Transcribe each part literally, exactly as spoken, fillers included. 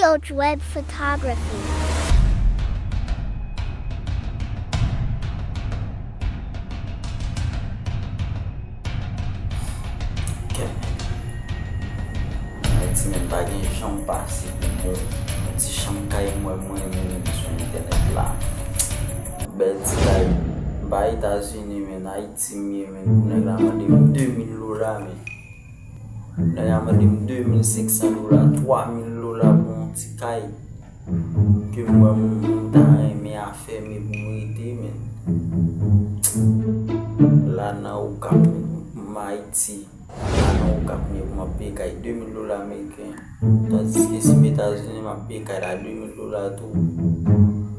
Soch Web Photography. Kèt. Ayiti menm pa gen jan pase pou bon. Yon ti chanm kay mwen mwen menm sou entènèt la. Bèl ti kay. M pa Etazini menm, Ayiti m ye menm. Pou nèg la mande m de mil dola menm. Nèg la mande m de mil senk san dola, twa mil dola pou yon ti kay. Ke mwen m ta renmen afèmen pou m rete menm. La nan Okap menm, m Ayiti. Sa nan Okap m ye pou m ap peye kay de mil dola ameriken. Tandiske si m Etazini m ap peye kay la de mil dola tou.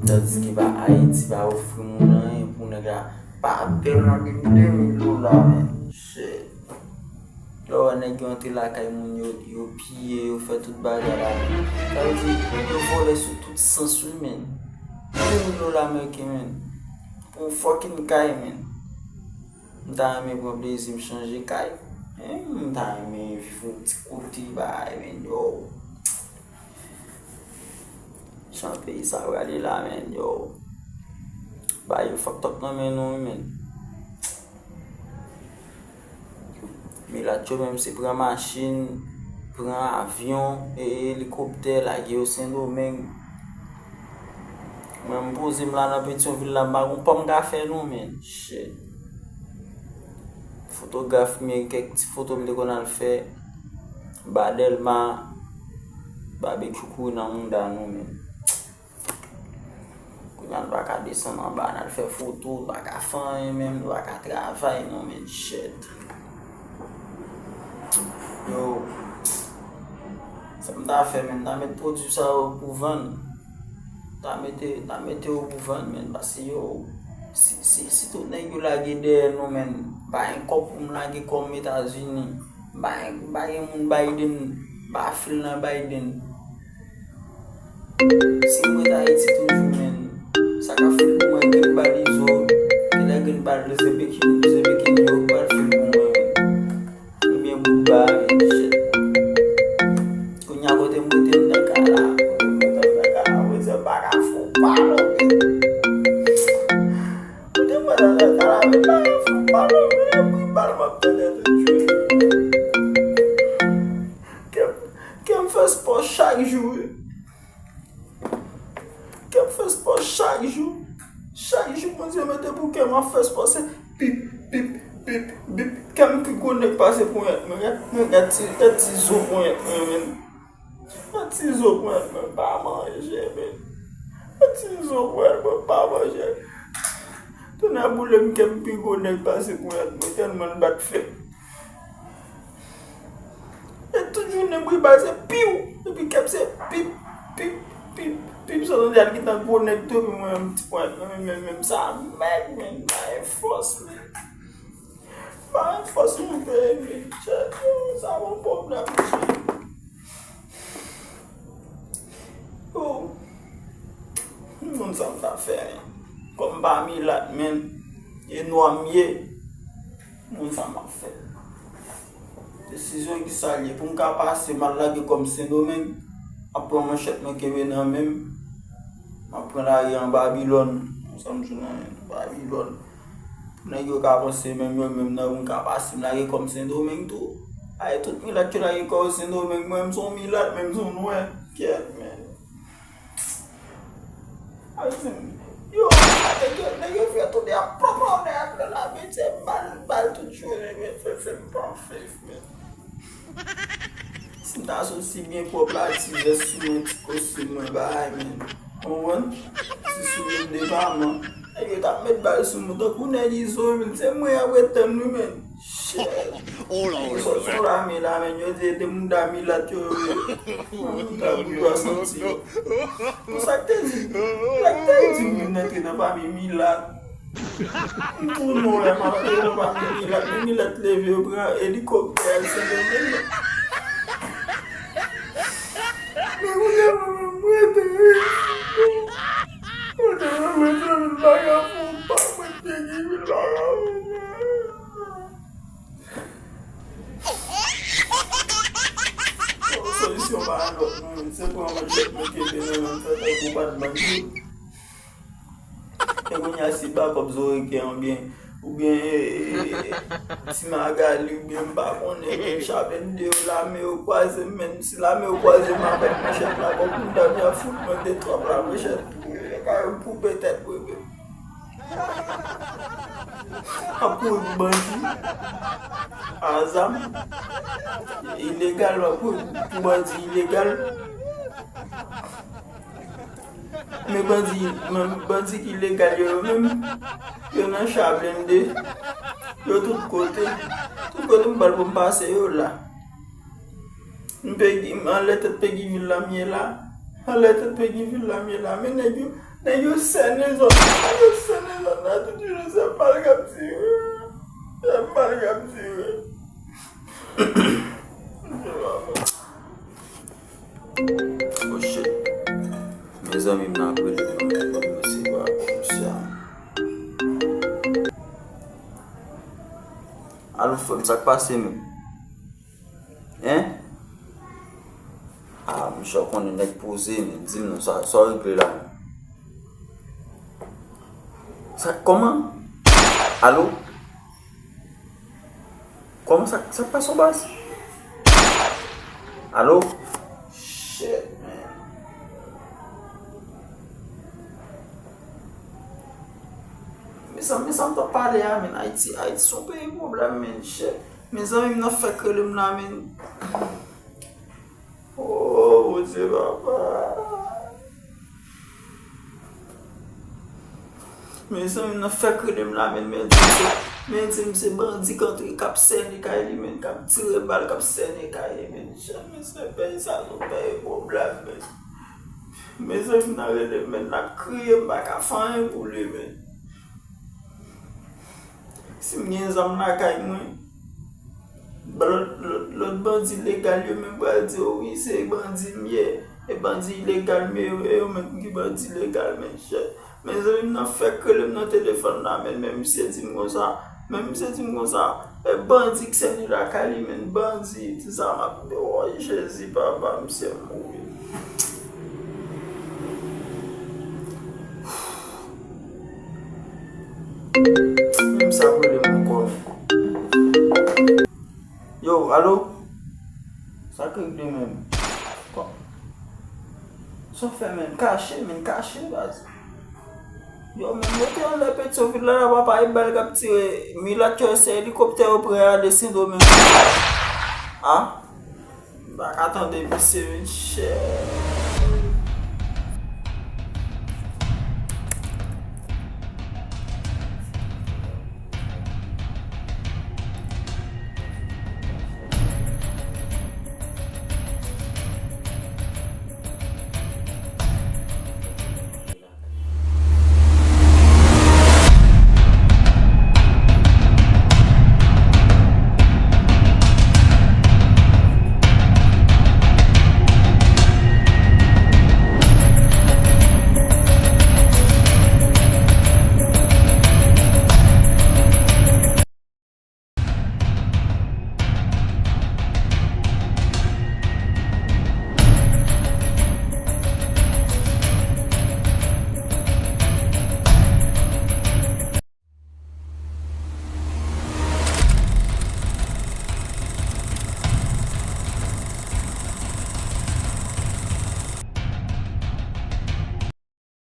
Tandiske pa Ayiti pa ofri moun anyen pou nèg la pa tèlman de de mil dola menm. Shit. Lè w wè nèg yo antre lakay moun yo, yo piye, yo fè tout bagay la. Sa vle di yo vòlè sou tout sans wi menm. De mil dola ameriken menm. Pou yon fucking kay menm. M ta renmen pran plezi m chanje kay. Hein, m ta renmen viv yon ti kote bagay menm yo. Jan peyi sa prale la menm yo. Bagay yo fucked up nan men nou wi menm. Milat yo menm se pran machin, pran avyon, e elikoptè lage yo Sendomeng. Mwen m poze m la nan Petyonvil la, m pa gon pòm ka fè non menm. Shit. Fotograf m ye, kèk ti foto m te konn al fè ba Dèlma, babekyou kouri nan mouda nou menm. Kounye a nou pa ka desann anba n al fè foto, nou pa ka fè anyen menm, nou pa ka travay non menm, shit. Yo, sa m ta fè menm, m ta met pwodui sa yo pou vann. M ta mete, m ta mete yo pou vann menm, paske yo, si, si, si tout nèg yo lage dèyè nou menm, m pa gen kòb pou m lage kòm Etazini. M pa gen, m pa gen moun Biden, m pa fil nan Biden. Si m ret Ayiti toujou menm, sa k ap fil pou mwen grenn bal Izo, genlè grenn bal Zebekin, Zebekin yo k pral fil pou mwen menm. Oubyen bout ba menm, shit. Kounye a kote m rete m nan kay la, kote m rete m nan kay la, mwen se pa ka fè w pale menm. Kote mwen nan kay la, men pa gen fou pa non, men e bri bal m ap tande tout jou. Kè m, kè m fè spò chak jou wi. Kè m fè spò chak jou. Chak jou Bondye mete pou kè m ap fè spò se pip, pip, pip, pip. Kè m pi gwo nèg pase ponyèt mwen. Gad, gad ti, gad ti zo ponyèt mwen menm. Yon ti zo ponyèt mwen pa manje menm. Yon ti zo ponyèt mwen pa manje. Tonnè boule m, kè m pi gwo nèg pase ponyèt mwen tèlman l bat fè m. E tout jounen bri bal se piw. Epi kè m se pip, pip, pip, pip. Sa tande al gentan gwo nèg tou epi mwen menm ti ponyèt mwen menm, menm, menm sa mèg menm, pa gen fòs menm. Pa gen fòs moute menm. Tchè, yo, sa bon pwoblèm mesye. Oh. M konn sa m ta fè. Kòm m pa milat menm, e nwa m ye. M konn sa m ap fè. Desizyon ki sa l ye. Pou m ka pase, m al lage kò m Sendomeng. M ap pran manchèt mwen kenbe nan men m. M ap pran lari an Babilòn. Sa m di w nan men nou, Babilòn. Pou nèg yo ka panse menm yo menm nan pou m ka pase m lage kò m Sendomeng tou. Ay, tout milat yo lage kò yo Sendomeng, mwen m se yon milat, men m se yon nwè. Kèt, men. Ay, se m. Yo, nèg yo, nèg yo fè tounen ap pran pawòl nèg ap nan la, men se bal, bal tout jounen, men fè, fè m pa fè, men. Si m ta soti byen pwòp la, ti vès sou mwen, ti kostim mwen, bagay, men. Konprann? Ti soulye m depaman. Nèg yo t ap met bal sou mwen tankou nèg Izo, men se mwen y ap ret tann wi, men. Shit. Nèg yo sot sou lame la, men yo di se mouda milat yo ye. Mouda boujwa santi yo. Pou sa k te di, sa k te di m vin antre nan pami milat. M tou nwè, m ap antre nan pami milat, men milat leve, yo pran elikoptè al Sendomeng. Men kounye a mwen menm, mwen te, mwen te renmen fè vin bagay pou pa mwen te gen vin bagay. Solisyon pa gen lòt non, men se pou Mwen, mwen kenbe nan men m fè tankou pa t bandi. E kounye a, si bakòp Zoreken oubyen, oubyen, e, e, e, Ti Magali, oubyen m pa konnen, men Chabende yo, lame yo kwaze m, men si lame yo kwaze m avèk manchèt la, kòm moun dam y ap fout mwen de twòp la manchèt pou, pou, pou petèt mwen menm. Ap kouri pou bandi a zam ilegal, ap kouri pou bandi ilegal. Men bandi, men bandi ki legal yo, yo menm, yo nan cha blende, yo tout kote. Tout kote m pral pou m pase, yo la. M Pegi, m anlè tèt Pegi vil la m ye la. Anlè tèt Pegi vil la m ye la. Men nèg yo, nèg yo sène zòn, nèg yo sène zòn nan tout jou, se bal k ap tire. Se bal k ap tire. Oh shit. Mezanmi, m nan apre li, m nan apre li, se pa komisè a. Alo, frè m, sa k pase menm? Hein? Ah, monchè, w konnen nèg poze, men di m non, sa, sa w regle la menm? Sa, kòman? Alo? Kòman sa, sa k pase w baz? Alo? Shit, man. Mezanmi, sa m t ap pale a, men Ayiti, Ayiti se yon peyi pwoblèm, men shit. Mezanmi, m nan fèk rele m la, men. Oh, Bondye, papa. Mezanmi, nan fèk rele m la, men, men di m se, men di m se bandi k antre, k ap sène kay li, men, k ap tire bal, k ap sène kay li, men. Janm se peyi sa, se yon peyi pwoblèm, men. Mezanmi, nan rele m, men, n ap kriye, m pa ka fè anyen pou li, men. Si m gen zam lakay mwen, lòt, lòt, lòt bandi legal yo menm pral di, o wi, se bandi m ye. E bandi ilegal m ye, e yo menm ki bandi legal, men chè. Mezanmi, m nan fèk rele m nan telefòn la, men, men misye di m konsa, men misye di m konsa, e bandi k sène lakay li, men bandi, ti sa m ap, woy, Jezi, papa, misye mouri. Menm sa ap rele m ankò. Yo, alo? Sa k regle menm? Kò-, sa w fè menm? Kache, menm kache, baz. Yo, menm yo te anlè Petyonvil la, la, papa, e bal k ap tire. Milat yo, se elikoptè yo pran ale Sendomeng. A? M pa ka tande misye, men chè.